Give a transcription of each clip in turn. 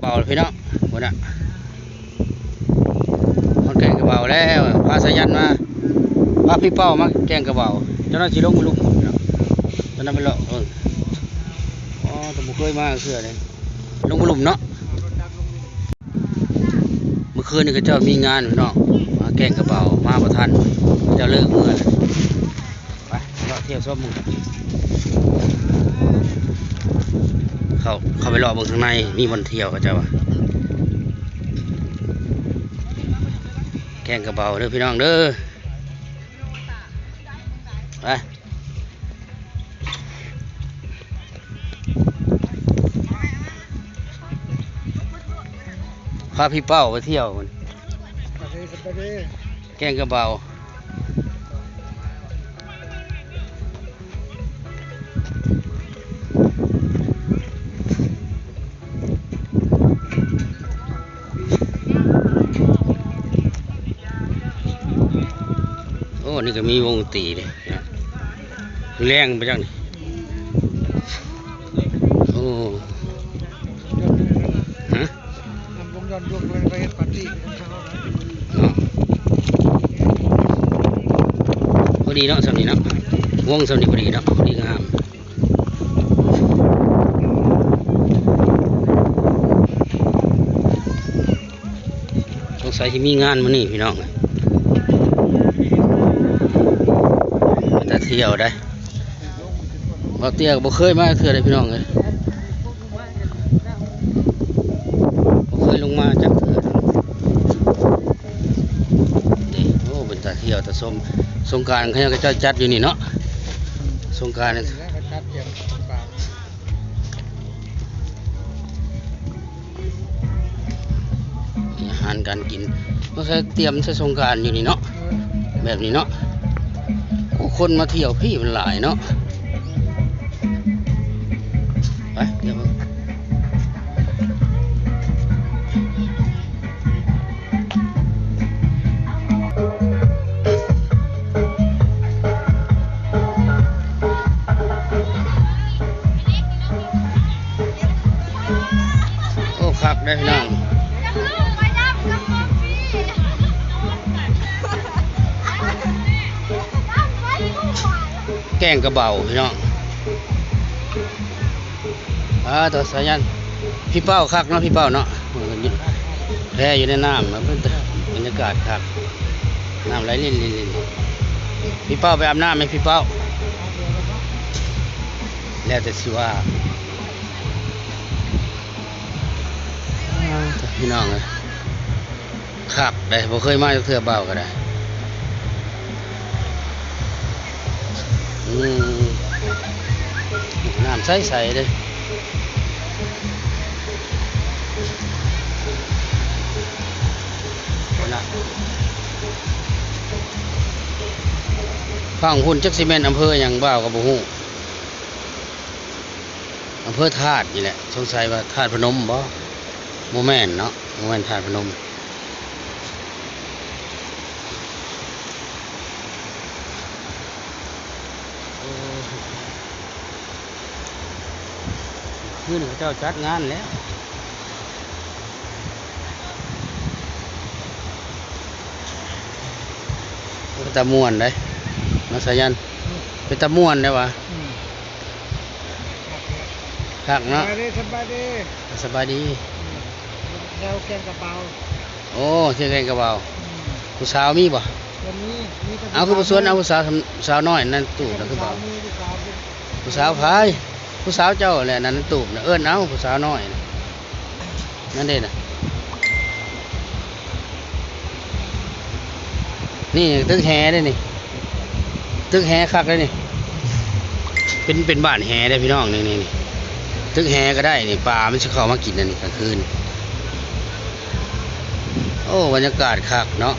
ເອົາລະພີ່ນ້ອງ ພຸ້ນນະ ຮອດແກ່ງກະເບົາແລ້ວ. ພາສາຍັນມາ ພາພີ່ເປົ້າມາແກ່ງກະເບົາ. ເຈົ້າໜ້າຊິລົງໄປລຸ່ມເນາະ ຕອນນັ້ນໄປເລາະເບິ່ງ. ອໍ ແຕ່ບໍ່ເຄີຍມາເທື່ອເດ ລົງໄປລຸ່ມເນາະ. ມື້ຄືນນີ້ເຂົາເຈົ້າມີງານພີ່ນ້ອງ ມາແກ່ງກະເບົາ ມາບໍ່ທັນ ເຂົາເຈົ້າເລີກເມືອແລ້ວ. ໄປເລາະທ່ຽວຊົມ ເຂົ້າ ເຂົ້າໄປເລາະເບິ່ງຂ້າງໃນ ມີບ່ອນທ່ຽວເຂົາເຈົ້າວ່າ ແກ່ງກະເບົາເດີພີ່ນ້ອງເດີ. ໄປ ພາພີ່ເປົ້າໄປທ່ຽວພຸ້ນ ສະບາຍດີ ສະບາຍດີ ແກ່ງກະເບົາ. ໂອ້ ນີ້ກໍມີວົງດນຕີເດ້ ແລງໄປຈັ່ງນີ້. ໂອ້ ຮະ ນຳວົງຍ້ອນຍຸກເພິ່ນໄປເຮັດປາຕີ້ເນາະ ພໍດີເນາະ ສ່ຳນີ້ເນາະ ວົງສ່ຳນີ້ພໍດີເນາະ ພໍດີງາມ. ສົງໄສຊິມີງານມື້ນີ້ພີ່ນ້ອງ ເປັນຕາທ່ຽວໄດ໋. ບ່າວເຕ້ຍກໍບໍ່ເຄີຍມາເທື່ອເດ້ພີ່ນ້ອງເອີຍ ບໍ່ເຄີຍລົງມາຈັກເທື່ອ. ນີ້ ໂອ້ ເປັນຕາທ່ຽວຕາຊົມ ສົງການເຂົາເຈົ້າກໍຈັດຢູ່ນີ້ເນາະ ສົງການ ນີ້ແຫຼະ ເຂົາຈັດຕຽມສົງການ ອາຫານການກິນ ຕ້ອງໃຊ້ຕຽມໃສ່ສົງການຢູ່ນີ້ເນາະ ແບບນີ້ເນາະ. ໂອ້ ຄົນມາທ່ຽວພີ້ມັນຫຼາຍເນາະ. ໄປ ທ່ຽວເບິ່ງ. ໂອ້ ຄັກເດ້ພີ່ນ້ອງ ແກງກະເບົາພີ່ນ້ອງ. ອ່າ ຕົວສາຍັນ ພີ່ເປົ້າຄັກເນາະ ພີ່ເປົ້າເນາະ ແພຢູ່ໃນນ້ຳ ບັນຍາກາດຄັກ ນ້ຳໄຫຼລິນໆ. ພີ່ເປົ້າໄປອາບນ້ຳໃຫ້ພີ່ເປົ້າ ແລ້ວແຕ່ຊິວ່າ. ອ່າ ພີ່ນ້ອງເອີຍ ຄັກເດ້ ບໍ່ເຄີຍມາຈັກເທື່ອ ບ່າວກໍໄດ້. ອືມ ນ້ຳໃສໆເດ້ ພຸ້ນນະ ຝັ່ງພຸ້ນຈັກຊິແມ່ນອຳເພີຫຍັງ ບ່າວກໍບໍ່ຮູ້. ອຳເພີທາດນີ້ແຫຼະ ສົງໄສວ່າທາດພະນົມບໍ? ບໍ່ແມ່ນເນາະ ບໍ່ແມ່ນທາດພະນົມ. ໂອ້ ຄືນເຂົາເຈົ້າຈັດງານແລ້ວ ເປັນຕາມ່ວນເດ້ເນາະ ສາຍັນ ເປັນຕາມ່ວນເດ້ຫວາ? ອືມ ຄັກເນາະ ສະບາຍດີ ສະບາຍດີ ສະບາຍດີ. ອືມ ແຖວແກ່ງກະເບົາ ໂອ້ ທີ່ແກ່ງກະເບົາ. ອືມ ຜູ້ສາວມີບໍ່? ບໍ່ມີ ມີແຕ່ ເອົາ ຜູ້ສາວ ຄືບໍ່ຊວນເອົາຜູ້ສາວ ຜູ້ສາວນ້ອຍນັ້ນຕູບນະ ຄືບໍ່ເອົາ? ຜູ້ສາວມີ ຜູ້ສາວ ຜູ້ສາວໃຜ? ຜູ້ສາວເຈົ້າແຫຼະນັ້ນຕູບນະ ເອີ້ນເອົາຜູ້ສາວນ້ອຍນະ. ນັ້ນເດ້ນະ ນີ້ຕຶກແຫເດ້ນີ້ ຕຶກແຫຄັກເດ້ນີ້ ເປັນ ເປັນບ້ານແຫເດ້ພີ່ນ້ອງ. ນີ້ໆໆ ຕຶກແຫກໍໄດ້ນີ້ ປາມັນຊິເຂົ້າມາກິນອັນນີ້ກາງຄືນ. ໂອ້ ບັນຍາກາດຄັກເນາະ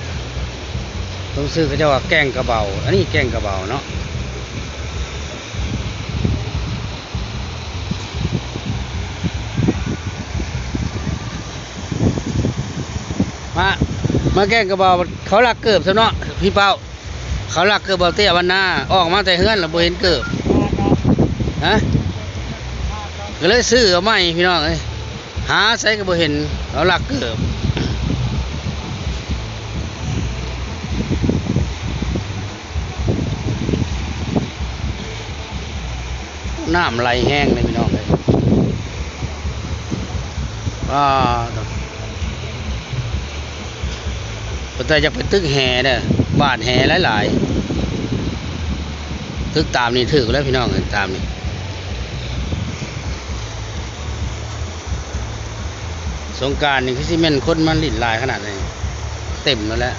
ສົມຊື່ເຂົາເຈົ້າວ່າແກ່ງກະເບົາ ອັນນີ້ແກ່ງກະເບົາເນາະ. ມາ ມາແກ່ງກະເບົາ ເຂົາລັກເກີບຊະເນາະ ພີ່ເປົ້າ ເຂົາລັກເກີບບ່າວເຕ້ຍວັນນາ ອອກມາແຕ່ເຮືອນແລ້ວບໍ່ເຫັນເກີບ ຮະ ກໍເລີຍຊື້ເອົາໃໝ່ພີ່ນ້ອງເອີຍ. ຫາໃສກໍບໍ່ເຫັນ ລາວລັກເກີບ. ນ້ຳໄຫຼແຮງເດ້ພີ່ນ້ອງເອີຍ. ວ້າ ເປັນຕາຢາກໄປຕຶກແຫເດີ້ ບາດແຫຫຼາຍໆ. ຕຶກຕາມນີ້ຖືກແລ້ວພີ່ນ້ອງເອີຍ ຕາມນີ້. ສົງການນີ້ຄືຊິແມ່ນຄົນມາຫຼິ້ນຫຼາຍຂະໜາດນີ້ ເຕັມແລ້ວແຫຼະ.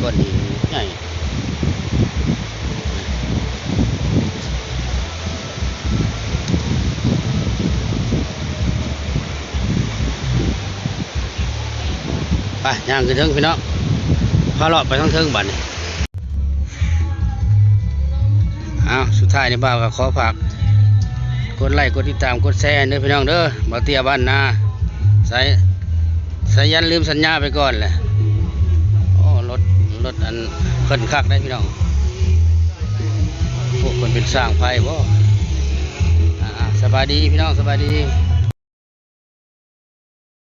ກ້ອນຫີນໃຫຍ່. ໄປ ຍ່າງຂຶ້ນເທິງພີ່ນ້ອງ ພາເລາະໄປທາງເທິງບາດນີ້. ເອົາ ສຸດທ້າຍນີ້ບ່າວກໍຂໍຝາກກົດໄລ ກົດຕິດຕາມ ກົດແຊເດີພີ່ນ້ອງເດີ. ບ່າວເຕ້ຍບ້ານນາ ສາຍ ສາຍັນລືມສັນຍາໄປກ່ອນແຫຼະ. ໂອ້ ລົດ ລົດອັນເພິ່ນຄັກໄດ໋ພີ່ນ້ອງ. ໂອ້ ເພິ່ນເປັນຊ່າງໄຟບໍ? ອ່າ ສະບາຍດີພີ່ນ້ອງ ສະບາຍດີ.